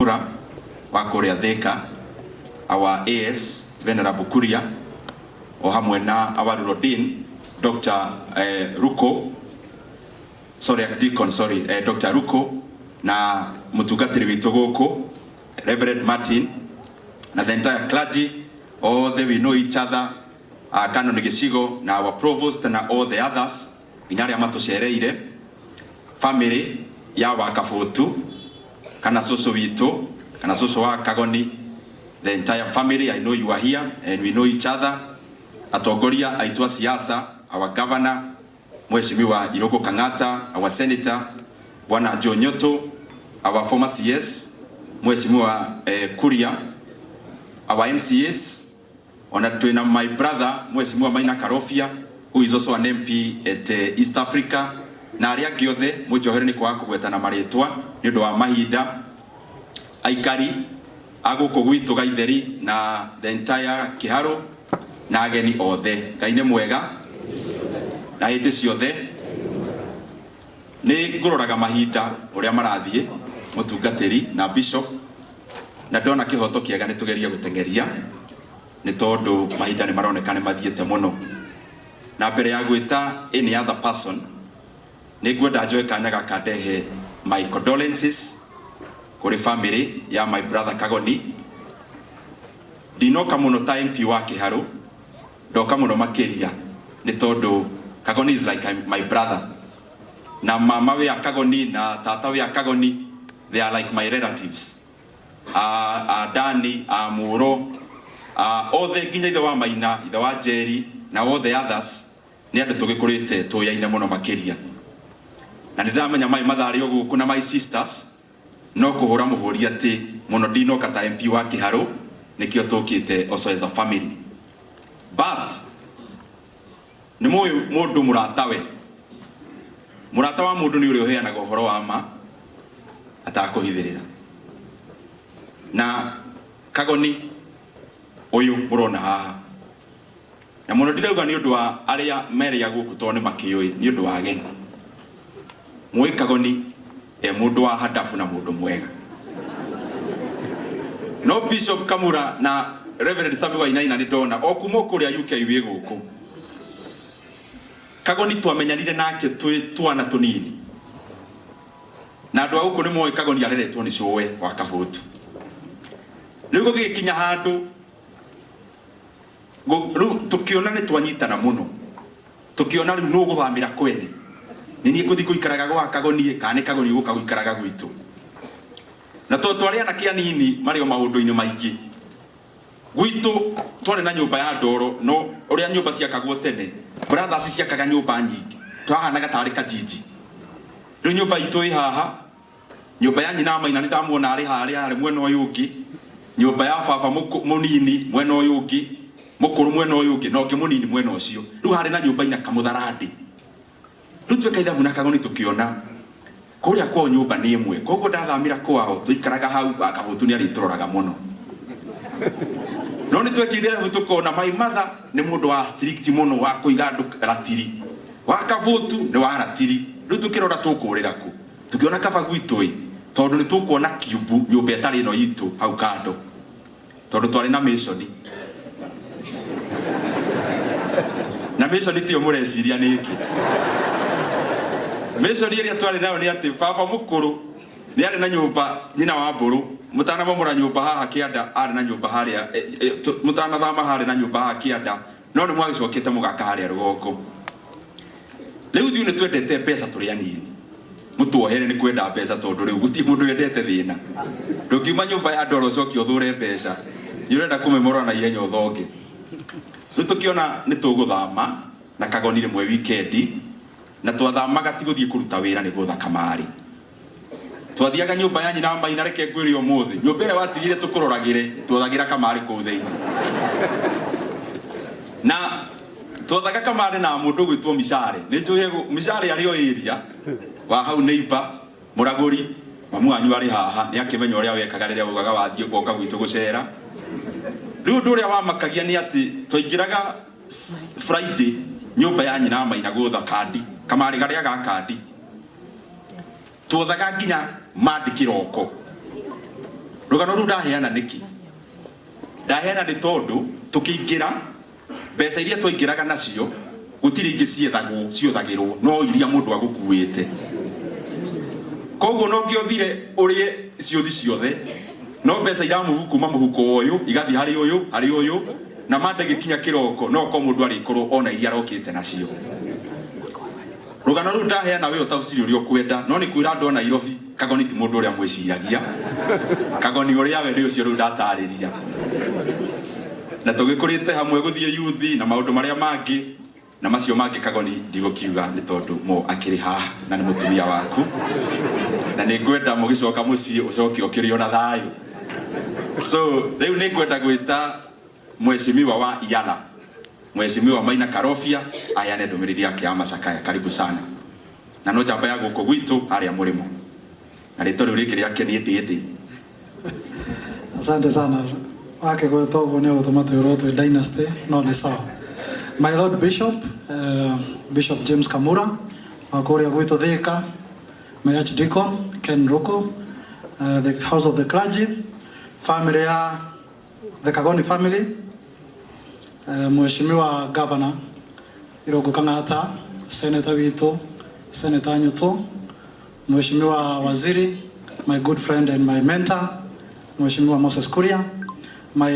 Kamura wa kũrĩa Thika, our AS Venerable Kuria, o hamwe na our Rural Dean Dr. Ruko, sorry, Deacon, sorry, Dr. Ruko, na mũtungatĩri witũ gũkũ Reverend Martin, na the entire clergy, all the we know each other, Canon Gĩcigo na our provost na all the others, nginya arĩa matũcereire, family ya Wakabutu kana cũcũ witũ kana cũcũ wa Kagoni, the entire family, I know you are here and we know each other, atongoria aitũ a siasa, our governor Mheshimiwa Irũngũ Kang'ata, our senator Bwana Joe Nyoto, our former CS Mheshimiwa Kuria, our MCAs, ona twina my brother Mheshimiwa Maina Karobia, who is also an MP at East Africa, na arĩa angĩ othe mũnjohere nĩ kwaga kũgwetana marĩtwa nĩ ũndũ wa mahinda, aikari a gũkũ gwitũ Gaitheri na the entire Kĩharũ na ageni othe. Ngai nĩ mwega na hĩndĩ ciothe. Nĩ ngũroraga mahinda ũrĩa marathiĩ, mũtungatĩri na bishop, na ndona kĩhoto kĩega nĩ tũgerie gũteng'eria nĩ tondũ mahinda nĩ maroneka nĩ mathiĩte mũno. Na mbere ya gwĩta any other person, nĩ ngwenda njoe kanya gaka ndehe my condolences kũrĩ family ya my brother Kagoni. Ndinoka mũno ta MP wa Kĩharũ, ndoka mũno makĩria nĩ tondũ Kagoni is like my brother, na mama we Kagoni na tata we Kagoni, they are like my relatives, a Dani, a Muro, othe nginya ithe wa Maina, ithe wa Njeri na all the others, nĩ andũ tũgĩkũrĩte tũyaine mũno makĩria. Na nĩ ndĩramenya my mother arĩ o gũkũ na my sisters, no kũhũra mũhũri atĩ mũno ndinoka ta MP wa Kĩharũ, nĩkĩo tũkĩte also as a family. But nĩ mũĩ mũndũ mũratawe, mũrata wa mũndũ nĩ ũrĩa ũheanaga ũhoro wa ma atakũhithĩrĩra. Na Kagoni ũyũ mũrona haha, na mũno ndirauga nĩ ũndũ wa arĩa merĩa gũkũ tondũ nĩ makĩũĩ, nĩ ũndũ wa ageni. Mũĩ Kagoni e mũndũ wa hadabu na mũndũ mwega. No Bishop Kamura na Reverend Sami Wainaina nĩ ndona o kuma kũrĩa UK wĩ gũkũ. Kagoni twamenyanire nake twĩ twana tũnini, na andũ a gũkũ nĩ moĩ Kagoni areretwo nĩ cũwe wa Kabutu. Rĩu gũgĩkinya handũ rĩu tũkĩona nĩ twanyitana mũno, tũkĩona rĩu nũ gũthamĩra kwene, nĩ niĩ ngũthiĩ gũikaraga gwa Kagoni kana nĩ Kagoni gũka gũikaraga gwitũ. Na tondũ twarĩ anake anini marĩ o maũndũ-inĩ maingĩ, gwitũ twarĩ na nyũmba ya ndoro, no ũrĩa nyũmba ciakagwo tene, brothers ciakaga nyũmba nyingĩ, twahanaga tarĩ kajiji. Rĩu nyũmba itũ ĩ haha, nyũmba ya nyina Maina nĩ ndamuona arĩ harĩa arĩ mwena ũyũ ũngĩ, nyũmba ya baba mũnini mwena ũyũ ũngĩ, mũkũrũ mwena ũyũ ũngĩ, na ũngĩ mũnini mwena ũcio. Rĩu harĩ na nyũmba ina kamũtharandĩ. Rĩu tweka ithabu na Kagoni tũkĩona kũrĩa kwao nyũmba nĩ ĩmwe, koguo ndathamĩra kwao tũikaraga hau, Kabutu nĩ arĩtũroraga mũno. No nĩ twekire ithabu tũkona my mother nĩ mũndũ wa strict mũno wa kũiga andũ ratiri, wa Kabutu nĩ wa ratiri. Rĩu tũkĩrora tũkũrĩra kũ, tũkĩona kaba gwitũ ĩ, tondũ nĩ tũkuona kiumbu nyũmba ĩtarĩ ĩno itũ hau kando, tondũ twarĩ na mission. Na mission tiyo mũreciria nĩ ĩngĩ. Mission ĩrĩa twarĩ nayo nĩ atĩ baba mũkũrũ nĩ arĩ na nyũmba nyina wa mbũrũ, mũtanamomora nyũmba haha kĩanda, arĩ na nyũmba harĩa, mũtanathama harĩ na nyũmba haha kĩanda, no nĩ mwagĩcokete mũgaka harĩa rũgongo. Rĩu ithuĩ nĩ twendete mbeca tũrĩ anini, mũtuohere nĩ kwenda mbeca tondũ rĩu gũtirĩ mũndũ wendete thĩna. Ndũngiuma nyũmba ya ndoro ũcoke ũthũre mbeca, nĩ ũrenda kũmemorora na ihenya ũthonge. Rĩu tũkĩona nĩ tũgũthama na Kagoni rĩmwe wikendi, na twathamaga ti gũthiĩ kũruta wĩra, nĩ gũtha kamarĩ. Twathiaga nyũmba ya nyina wa Maina, reke ngwĩre ũmũthĩ, nyũmba ĩrĩa watigire tũkũroragĩre, twathagĩra kamarĩ kũu thĩinĩ. Na twathaga kamarĩ na mũndũ ũgwĩtwo Mishare. Nĩ njũĩ Mishare arĩ o area wa hau neighbor, mũragũri, mamu wanyu arĩ haha, nĩ akĩmenya ũrĩa wekaga rĩrĩa ugaga wathiĩ gwoka gwitũ gũcera. Rĩu ũndũ ũrĩa wamakagia nĩ atĩ twaingĩraga Friday nyũmba ya nyina wa Maina gũtha kandi, kamarĩ karĩa ga kandi. Twothaga nginya mandi kĩroko. Rũgano rũu ndaheana nĩkĩ? Ndaheana nĩ tondũ tũkĩingĩra mbeca iria twaingĩraga nacio gũtirĩ ingĩ ciethagwo ciothagĩrwo no iria mũndũ agũkuĩte. Koguo no ngĩothire ũrĩe ciũthi ciothe no mbeca iramuvu kuma mũhuko ũyũ igathiĩ harĩ ũyũ harĩ ũyũ na mande gĩkinya kĩroko no ko mũndũ arĩkorwo ona iria arokĩte nacio. Rũgano rũu ndaheana we ũtafsiri ũrĩa ũkwenda no nĩ kwĩra andũ a Nairobi Kagoni ti mũndũ ũrĩa mwĩciragia. Kagoni ũrĩa we nĩ ũcio rĩu ndatarĩria. Na tũgĩkũrĩte hamwe gũthiĩ yuthi na maũndũ marĩa mangĩ na macio mangĩ Kagoni ndigũkiuga nĩ tondũ mo akĩrĩ haha na nĩ mũtumia waku na nĩ ngwenda mũgĩcoka mũciĩ ũcoke ũkĩrĩ ona thayũ. So rĩu nĩ ngwenda gwĩta mheshimiwa wa Yala, mheshimiwa Maina Karobia aheane ndũmĩrĩri yake ya macakaya. Karibu sana. Na no njamba ya gũkũ gwitũ harĩa mũrĩmo na rĩtwa rĩu rĩngĩ rĩake nĩ Ndĩndĩ. Asante sana. Wake gwĩtwo ũguo nĩ gũtũma twĩrwo twĩ dynasty no nĩ sawa. My Lord Bishop, Bishop James Kamura wa kũrĩa gwitũ Thika, my Archdeacon Ken Ruko, the House of the Clergy, family ya the Kagoni family, Mheshimiwa Governor Irungu Kang'ata, Senator witũ, Senator Nyutu, Mheshimiwa Waziri, my good friend and my mentor, Mheshimiwa Moses Kuria, my